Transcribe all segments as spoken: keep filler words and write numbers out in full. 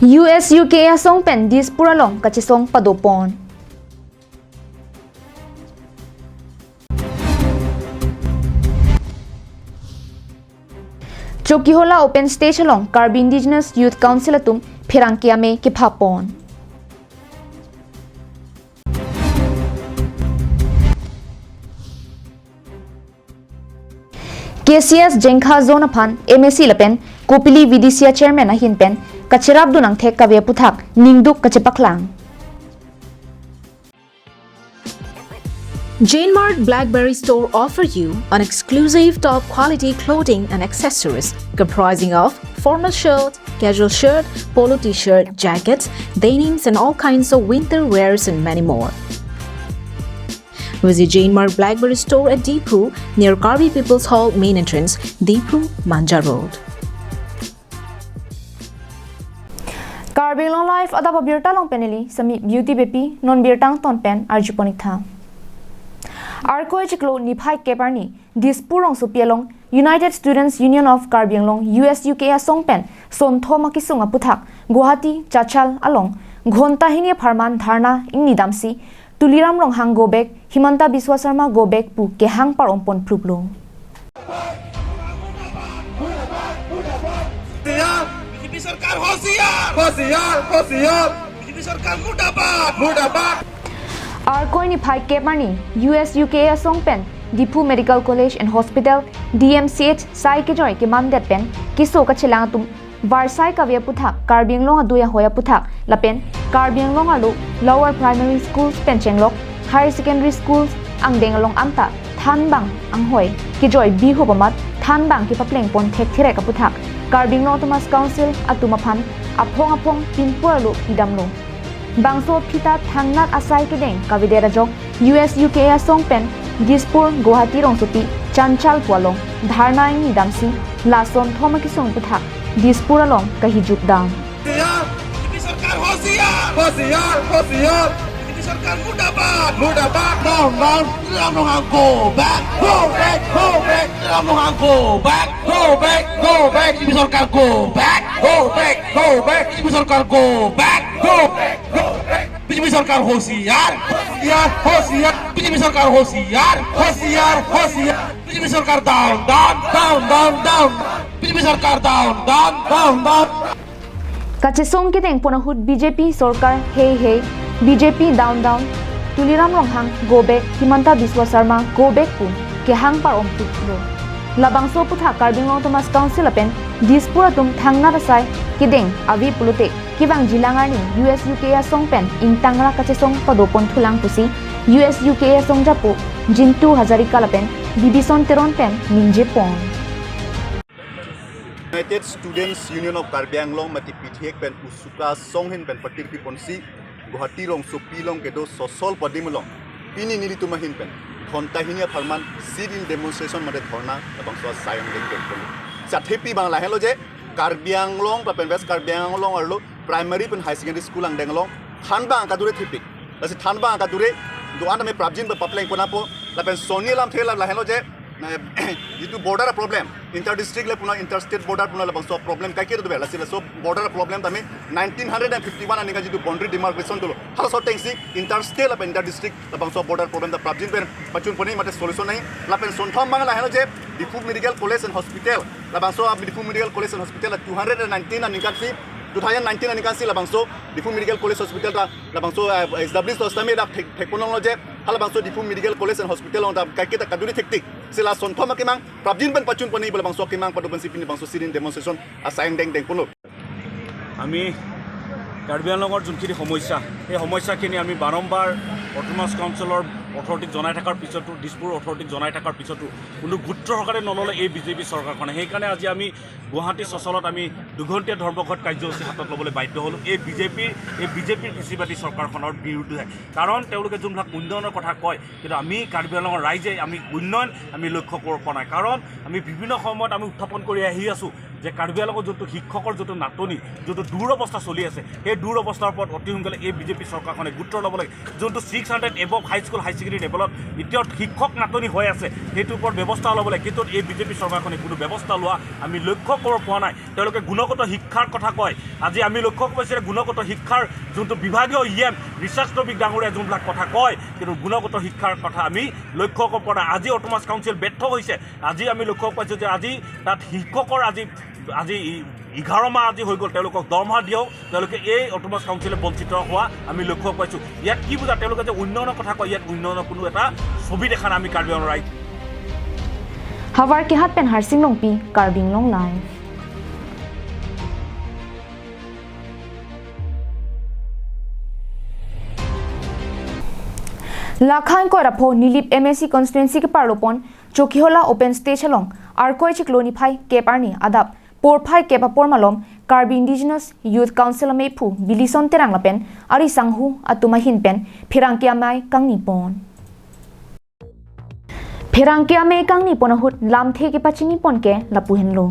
U S U K A asong pen Dispur along kachesong padopon. Chokihola Open Stage along Karbi Indigenous Youth Council atum pherangke ame kephapon. K C S Jengkha Zone aphan M A C lapen Kopili V D C a chairman ahin pen kacherapdun angthek kave aputhak ningduk kachepaklang. Jain Mart Blackberry Store offer you an exclusive top quality clothing and accessories comprising of formal shirt, casual shirt, polo t-shirt, jackets, denims and all kinds of winter wears and many more. Visit Jain Mart Blackberry Store at Diphu near Karbi People's Hall main entrance, Diphu, Manja Road. Karbi Anglong Live adap abirta along pen neli Sami Beauty Beypi, non birta angton pen arjupon-ik tha. Arkoi chiklo niphai kep arni Dispur rongsopi along United Students Union of Karbi Anglong, U S U K A asong pen sonthom akesung aputhak Guwahati Chachal along ghonta hini apharman dharna ingni damsi Tuliram Ronghang go back, Himanta Biswa Sarma go back pu kehang par-ompon phluplo. BJP सरकार होशियार, होशियार, होशियार। बीजेपी सरकार मुर्दाबाद, मुर्दाबाद। Arkoi niphai kep arni U S U K A asong pen Diphu Medical College and Hospital, D M C H sai kejoi kemandet pen keso kachelang atum varsai kave aputhak, Karbi Anglong adui ahoi aputhak lapen Karbi Anglong arlo lower primary schools pen chenglok higher secondary schools angdeng along anta thanbang anghoi kejoi bihup amat thanbang kepaplengpon thektherek aputhak Karbi Anglong Autonomous Council atum aphan aphong aphong pinpur arlo pidamlo. Bangso aphi ta thangnat asai kedeng kavedet ajok U S U K A asong pen Dispur Guwahati rongsopi Chachal pu along dharna ingni damsi la sonthom akesung aputhak Dispur along kahijuk dam. BJP सरकार होशियार, होशियार, होशियार। बीजेपी सरकार मुर्दाबाद, मुर्दाबाद। Down, down। Tuliram Ronghang go back, go back, go back। Tuliram Ronghang go back, go back, go back। BJP सरकार go back, go back, go back। BJP सरकार go back, go back, go back। BJP सरकार होशियार, होशियार, होशियार। बीजेपी सरकार होशियार, होशियार, होशियार। बीजेपी सरकार down, down, down, down, down। BJP सरकार down, down, down, down। Kachesong kedengpon ahut B J P sorkar hei hei, B J P down down, Tuliram Ronghang go back, Himanta Biswa Sarma go back pu kehang par-ompon phluplo. Labangso aputhak Karbi Anglong Autonomous Council lapen Dispur atum thangnat asai kedeng ave pulote kevangjilang arni U S U K A asong pen ingtangra kachesong padopon thulang pusi U S U K A asong japo Jintu Hazarika lapen Bibison Teron pen ningjepon. United Students Union of Karbi Anglong mate P T A pen USUKA asong ahin pen patirpiponsi Guwahati rongsopi along kedo sosol adim along pini nelitum ahin pen ghonta hini apharman sit-in demonstration mate dharna labangso asai angdeng dengpon. Sathepi abang lahenlo je Karbi Anglong lapen West Karbi Anglong arlo primary pen higher secondary school angdeng along thanbang kadure thepik. Lasi thanbang kadure do-an tame prapjin ba paplengpon apot lapen sonni alamthe la lahenlo je na, jitu border problem, inter district le puna inter state border puna labangso problem kaike do be, lasi laso border problem tame nineteen hundred and fifty-one aningkan jitu boundary demarcation dolo, halaso atengsi inter state lapen inter district labangso border problem ta prapjin pen pachunpon-ik mate solution nangji. Lapen sonthom abang lahenlo je Diphu Medical College and Hospital, labangso Diphu Medical College and Hospital two hundred and nineteen aningkansi, two thousand nineteen aningkansi labangso Diphu Medical College Hospital ta labangso, eh, establish do setame dak thek, thekponlonglo je halabangso Diphu Medical College and Hospital along ta kaike ta kadure thektik. Si la sonthom akemang prapjin pen pachunpon-ik pu labangso akemang padoponsi pini labangso sit-in demonstration asai angdeng dengponlo. আমি কাৰ্বি আংলঙৰ যোনখিনি সমস্যা, সেই সমস্যাখিনি আমি বাৰম্বাৰ অট'নমাছ কাউন্সিলৰ অথৰিটিক জনাই থকাৰ পিছতো, দিছপুৰ অথৰিটিক জনাই থকাৰ পিছতো কোনো গুৰুত্ব সহকাৰে নল'লে এই বিজেপি চৰকাৰখনে। সেইকাৰণে আজি আমি গুৱাহাটী চচলত আমি দুঘণ্টীয়া ধৰ্মঘট কাৰ্যসূচী হাতত ল'বলৈ বাধ্য হ'লোঁ এই বিজেপিৰ, এই বিজেপিৰ ফেচিবাদী চৰকাৰখনৰ বিৰুদ্ধে। কাৰণ তেওঁলোকে যোনবিলাক উন্নয়নৰ কথা কয়, কিন্তু আমি কাৰ্বি আংলঙৰ ৰাইজে আমি উন্নয়ন আমি লক্ষ্য কৰিব পৰা নাই। কাৰণ আমি বিভিন্ন সময়ত আমি উত্থাপন কৰি আহি আছোঁ যে কাৰ্বি আংলঙত যোনটো শিক্ষকৰ যোনটো নাটনি, যোনটো দুৰৱস্থা চলি আছে, সেই দুৰৱস্থাৰ ওপৰত অতি সোনকালে এই বিজেপি চৰকাৰখনে গুৰুত্ব ল'ব লাগে। যোনটো six hundred above high school, high secondary লেভেলত এতিয়াও শিক্ষক নাটনি হৈ আছে, সেইটোৰ ওপৰত ব্যৱস্থা ল'ব লাগে। কিন্তু এই বিজেপি চৰকাৰখনে কোনো ব্যৱস্থা লোৱা আমি লক্ষ্য কৰিব পৰা নাই। তেওঁলোকে গুণগত শিক্ষাৰ কথা কয়। আজি আমি লক্ষ্য কৰিছোঁ যে গুণগত শিক্ষাৰ যোনটো বিভাগীয় ই এম ৰিচাৰ্চ টপিক ডাঙৰীয়া যোনবিলাক কথা কয়, কিন্তু গুণগত শিক্ষাৰ কথা আমি লক্ষ্য কৰিব পৰা নাই। আজি অট'নমাছ কাউন্সিল ব্যৰ্থ হৈছে। আজি আমি লক্ষ্য পাইছোঁ যে আজি তাত শিক্ষকৰ আজি, আজি ই-, এঘাৰ মাহ আজি হৈ গ'ল, তেওঁলোকক দৰমহা দিয়ক, তেওঁলোকে এই অট'নমাছ কাউন্সিলে বঞ্চিত হোৱা আমি লক্ষ্য পাইছোঁ। ইয়াত কি বুজা, তেওঁলোকে যে উন্নয়নৰ কথা কয়, ইয়াত উন্নয়নৰ কোনো এটা ছবি দেখা নাই আমি কাৰ্বি আংলং ৰাইজ। Havar Kehat pen Harsing Longpi, Karbi Anglong Live. Lakha ingkoi ra pho Nilip M A C constituency keparlopon Chokihola open stage along Arkoi chiklo niphai kep arni adap porphai kep apor malom Karbi Indigenous Youth Council amephu Bilison Terang lapen ari sangho atum ahin pen pherangke amei kangnipon. Pherangke amei kangnipon ahut lamthe kepachinipon ke lapu henlo.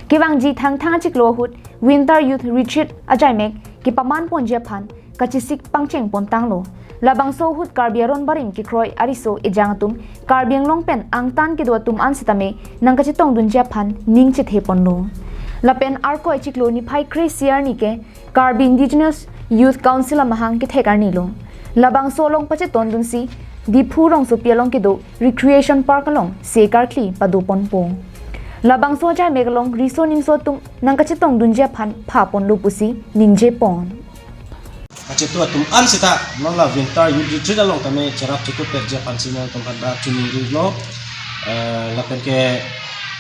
Kevangji Thangthang achiklo ahut Winter Youth Retreat ajaimek kepamanponji aphan kachesik pangchengpontanglo. Labangso ahut Karbi aron barim kekroi ariso ejang atum Karbi Anglong pen angtan kedo atum an sitame nangkachetongdunji aphan ning chetheponlo. Lapen Arkoi chiklo niphai kre-isi arni ke Karbi Indigenous Youth Council amahang kethek arnilo. Labangso along pachetondunsi Diphu rongsopi along kedo Recreation Park along se karkli padoponpo. Labangso ajaimek along riso nimso atum nangkachetongdunji aphan phaponlo pusi ningjepon. Kachetu atum an sita non la Winter Youth Retreat along tame cherap chetupetji aphansi non atum hada chuningrilo. Eh, lapen ke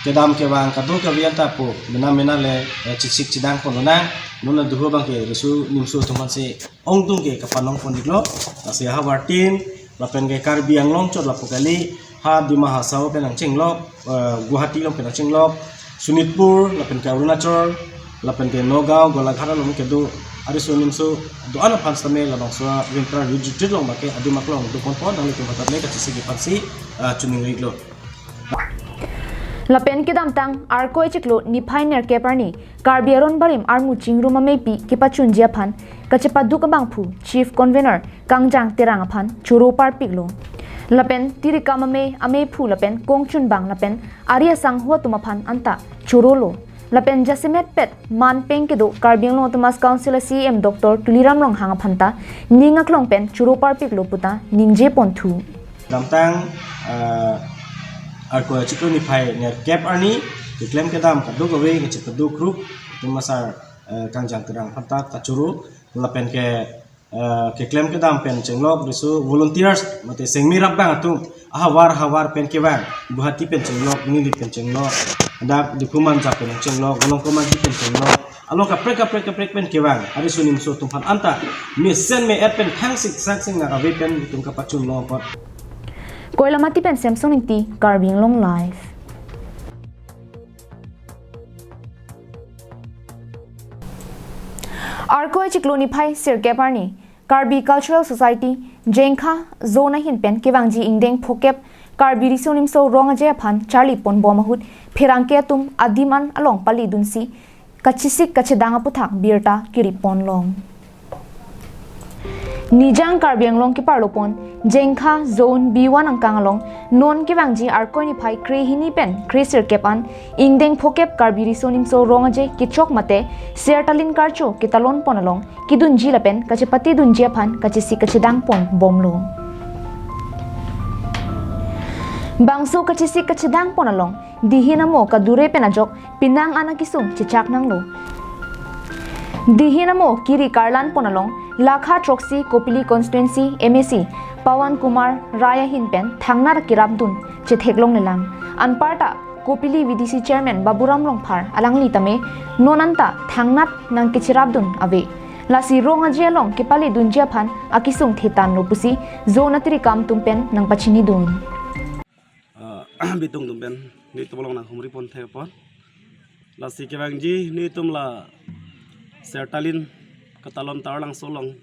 kedam kevang kadokave anta pu mena mena le, eh, chesik chedangponlonang. Non aduho abang ke riso nimso atum aphansi ongdung ke kapanongpon-iklo. Lasi havar tin lapen ke Karbi Anglong chot lapu kali, ha Dima Hasao pen nangchenglok, eh, Guwahati along pen nangchenglok, Sonitpur lapen ke Arunachal lapen ke Nagaon, Golaghat along kedo ariso nimso do-an aphan sitame labangso Winter Youth Retreat along abang ke adim aklong doponpon, nanglitum hadak le kachesik aphansi, eh, chuningrilo. Lapen kedamtang Arkoi chiklo niphai nerkep arni Karbi aron barim armu chingrum amepi kepachunji aphan kachepaduk abangphu Chief Convener Kangjang Terang aphan choro parpiklo. Lapen tirikam amei, amephu lapen kongchunbang lapen ari asangho atum aphan anta chorolo. Lapen jasemetpet manpeng kedo Karbi Anglong Autonomous Council a C E M Doctor Tuliram Ronghang aphanta ning aklong pen choro parpiklo puta ningjeponthu. Damtang, eh, Arkoi chiklo niphai nerkep arni keklem kedam kadokave kachepadu group atum asar, eh, Kangjang Terang aphanta kachoro lapen ke, eh, keklem kedam pen chenglok riso volunteers mate sengmi rapbang atum ahavar havar pen kevang, Guwahati pen chenglok, Nilip pen chenglok, dak Diphu Manja pen chenglok, Golong Komaji pen chenglok, along kaprek kaprek kaprek pen kevang ariso nimso atum aphan anta mesen me-et pen thangsik sangsing nang ave pen itum kapachunlongpon. Koilamati pen Samson Ingti, Karbi Anglong Live. Arkoi chiklo niphai sirkep arni Karbi Cultural Society Jengkha Zone ahin pen kevangji ingdeng phokep Karbi riso nimso rong aje aphan charliponbom ahut pherangke atum adim an along palidunsi kachesik kachedang aputhak birta kiriponlong. Nijang Karbi Anglong keparlopon Jengkha Zone B one angkang along non kevangji Arkoi niphai krehini pen kresirkep an ingdeng phokep Karbi riso nimso rong aje kechok mate Sertalin Karcho ketalonpon along kedunji lapen kachepatedunji aphan kachesik kachedangponbomlo. Bangso kachesik kachedangpon along dihin amo kadure pen ajok penang an akesung chechak nanglo. Dihin amo kiri karlanpon along Lakha throksi Kopili constituency M A C Pawan Kumar Rai ahin pen thangnat kerapdun chetheklonglelang. Anparta Kopili V D C chairman Baburam Rongphar alangli tame non anta thangnat nangkecherapdun ave. Lasi rong aje along kepalidunji aphan akesung thetanlo pusi zone atirikam atum pen nangpachinidun. Ah, bitung atum pen nelitum along nanghumripon thekpon. Lasi kevangji nelitum la Sertalin katalon Taralangso along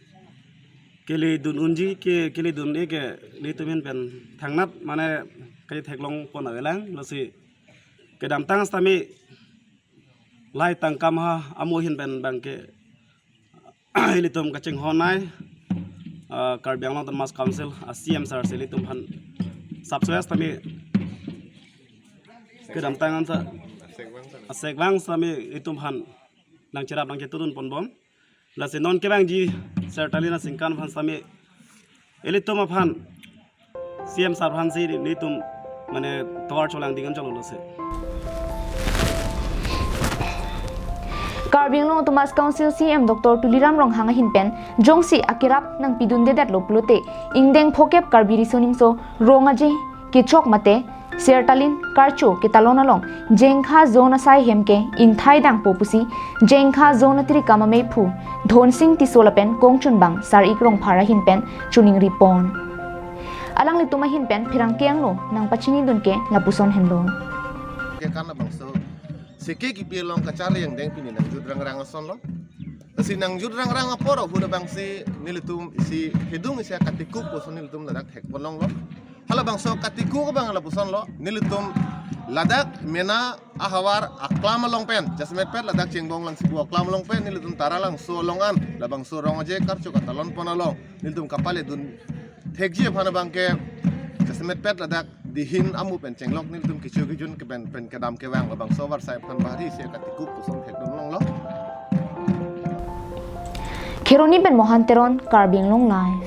keledun unji ke, keledun-e ke nelitum ahin pen thangnat mane kachetheklongpon avelang. Lasi kedamtang sitame Lahai tangka maha amu ahin pen abangke ilitum kachinghon ai, ah, Karbi Anglong Autonomous Council a C M sir si ilitum aphan sapso-es tame kedamtang an sa asek vang sitame ilitum aphan nangcherap nangchetudun ponbom. Lasi non kevangji Sertalin aningkan aphan sitame ilitum aphan C M sir aphan si nelitum mane tovar cholangding an chololo se. Karbi Anglong Autonomous Council C M Doctor Tuliram Ronghang ahin pen jongsi akerap nangpidundedetlo pulote ingdeng phokep Karbi Riso Nimso Rong Aje kechok mate Sertalin Karcho ketalon along Jengkha Zone asai hem ke ingthai dangpo pusi Jengkha Zone atirikam ameiphu Dhonsing Tisso lapen kongchunbang Sar-ik Rongphar ahin pen choningri pon. Alanglitum ahin pen pherangke angno nangpachinidun ke lapuson henlo. Ke kan labangso seke kipi along kacharli angdeng pini nangjut rangrang asonlo. Lasi nangjut rangrang apor ahut abangsi nelitum isi hidung isi katikuk puson nelitum ladak thekpon longlo. Halabangso katikuk abang lapusonlo, nelitum ladak mena ahavar aklam along pen, jasemetpet ladak Chengbong Langsibu aklam along pen nelitum Taralangso along an labangso Rong Aje Karcho katalon pon along nelitum kapaledun thekji aphan abangke jasemetpet ladak dihin amu pen chenglok nelitum kecho kejun kepen pen kedam kevang labangso avarsai aphan bahari se katikuk puson thekdun longlo. Kheroni pen Mohan Teron, Karbi Anglong Live.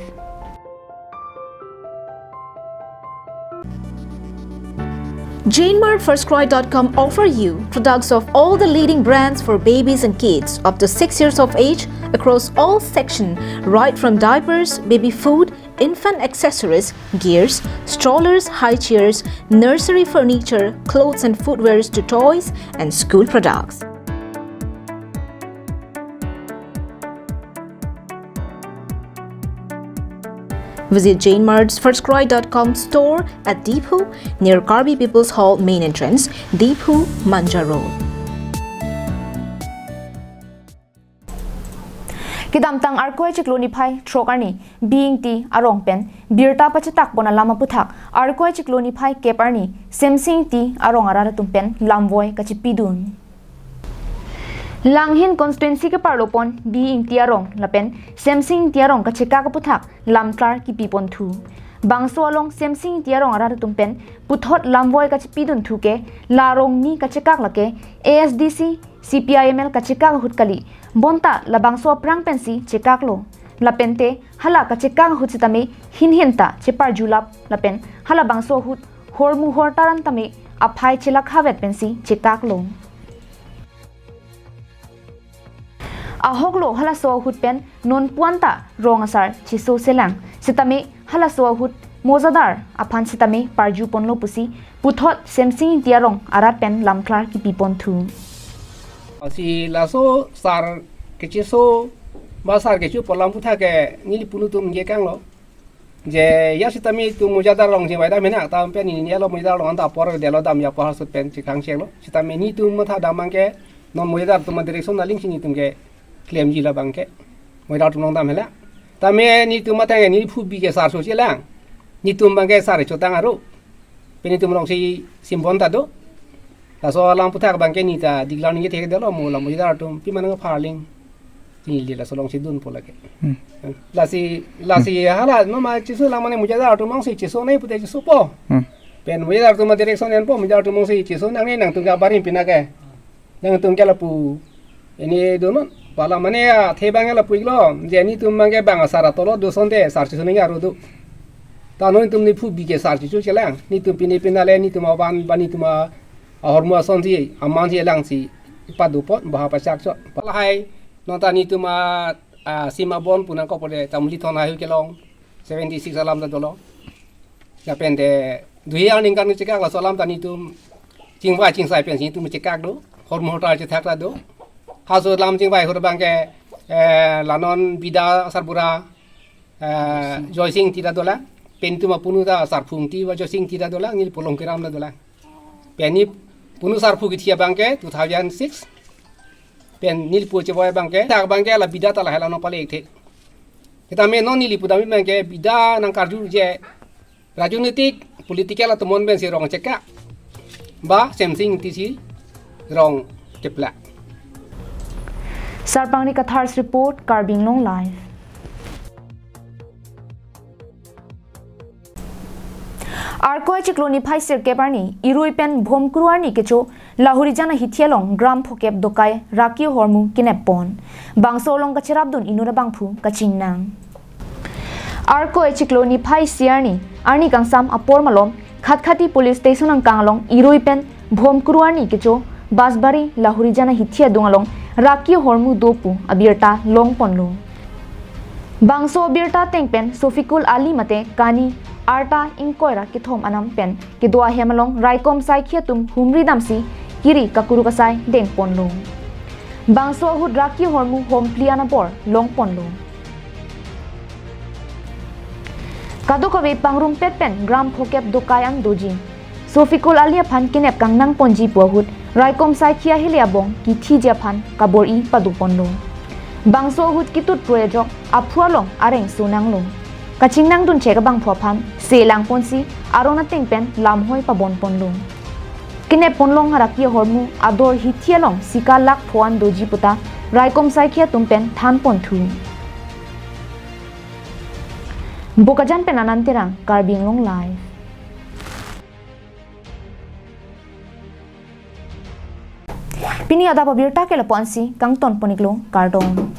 Jane Mart First Cry dot com offer you products of all the leading brands for babies and kids up to six years of age across all section, right from diapers, baby food, infant accessories, gears, strollers, high chairs, nursery furniture, clothes and footwears to toys and school products. Visit Jane Mart's First Cry dot com store at Diphu near Karbi People's Hall main entrance, Diphu, Manja Road. Kedamtang Arkoi chiklo niphai throk arni B. Ingti arong pen birta pachetak pon alam aputhak Arkoi chiklo niphai kep arni Semsing Ingti arong arat atum pen lamvoi kachipidun. Langhin constituency keparlo pon B. Ingti arong lapen Semsing Ingti arong kachekak aputhak lamklar kipi ponthu. Bangso along Semsing Ingti arong arat atum pen puthot lamvoi kachipidunthu ke la arong ni kachekak lake A S D C, C P I M L kachekak ahut kali, bonta labangso aphrang pensi chekaklo. Lapente hala kachekak ahut sitame hinhin ta cheparjulap lapen halabangso ahut hormu hortar an tame aphai chelakhavet pensi chekaklo. Ahoklo halaso ahut pen non puan ta rong asar cheso selang sitame halaso ahut mojadar aphan sitame parju ponlo pusi puthot Semsing Ingti arong arat pen lamklar kipi ponthu. Si laso sar kecheso ba sar kecho pu alam aputhak ke neli punu atum je kanglo. Je ya sitame itum mojadar along je vai dam hena ta pen neli alo mojadar along anta apor delo dam ya apor ahut pen chikang chelo. Sitame nelitum matha dam abangke non mojadar atum direction aling si nelitum ke klemji labangke. Mojadar atum along dam hela. Tame nelitum matha neli phu bi ke sar so chelang. Nelitum abangke sar chotang aro. Pen nelitum along si simbon ta do. Laso alam aputhak abangke neli ta declare ningje thekdetlo mo la mojadar atum pi manang pharling. Neli laso along si dunpo lake. Hmm. Lasi, lasi hala mama cheso lang mane mojadar atum along si chesonei pute chesopo. Hmm. Pen mojadar atum direction enpo, mojadar atum along si chesonangne nangtum ke abarim pinake. Nangtum ke lapu. Ini dunnon. Pala mane ya, the abang lapu iklo. Je nelitum abangke bang asar atolo do sonte, sar chesonei aro do. Ta non nelitum neli phu bi ke sar cheso chelang. Nelitum pine pinale nelitum aban ba nelitum a ahormu asonsi, amansi elangsi, ipadupon, baha pachak chot. Palahai, non ta nelitum a, a, sima bon pu nangkok pode, ta muli thon ahu kelong, seventy six alam ta dolo. Lapen te, duhi aningkan chekak laso alam ta nelitum, chingvai chingsai pensi nelitum chekak do, hormu hortar chethak ta do. Halaso alam chingvai ahut abangke, eh, la non bida sarbura, eh, Joysing Ingti ta dolang, pen nelitum apunu ta Sarphu Ingti ba Joysing Ingti ta dolang, neli pulong kiram ta dolang. Pen neli punu Sarphu kithi abangke two thousand six. Pen neli pu chevoi abangke, ta abangke la bida ta lahai la non pale ikthe. Kita me non neli pu dam abangke bida nangkarju je rajnitik political atum an pensi rong chekak. Ba Semsing Ingti si rong cheplak. Sarpangri Kathars report, Karbi Anglong Live. Arkoi chiklo niphai sirkep arni, irui pen Bhomkuru arni kecho, Lahorijan ahithi along Gram Phokep Dokai Raki Hormu kinep pon. Bangso along kacherapdun inut abangphu kachingnang. Arkoi chiklo niphai isi arni, arni kangsam apor malom, Khatkhati Police Station angkang along irui pen Bhomkuru arni kecho, Basbari Lahorijan ahithi adung along Raki Hormu do pu abirta long ponlo. Bangso abirta ateng pen Sofikul Ali mate kani arta ingkoi ra kethom anam pen kedo ahem along raikom saikhi atum humri damsi kiri kakuru kasai deng ponlo. Bangso ahut Raki Hormu hom phli an abor long ponlo. Kadokave pangrumpet pen Gram Phokep Dokai an doji. Sofikul Ali aphan kinep kangnang ponji pu ahut, raikom saikhi ahile abong kithiji aphan kabor-i pado ponlo. Bangso ahut kitut proi ajok aphu along areng sunanglo. Kachingnang dunchek abangphu aphan selang ponsi aron ateng pen lamhoi pabon ponlo. Kinep ponlong Raki Hormu ador hithi along sika lak pho an doji puta raikom saikhi atum pen than ponthu. Bokajan pen Anand Terang, Karbi Anglong Live. Pini adap abirta ke lapu-ansi kangton pon-iklo, kardom.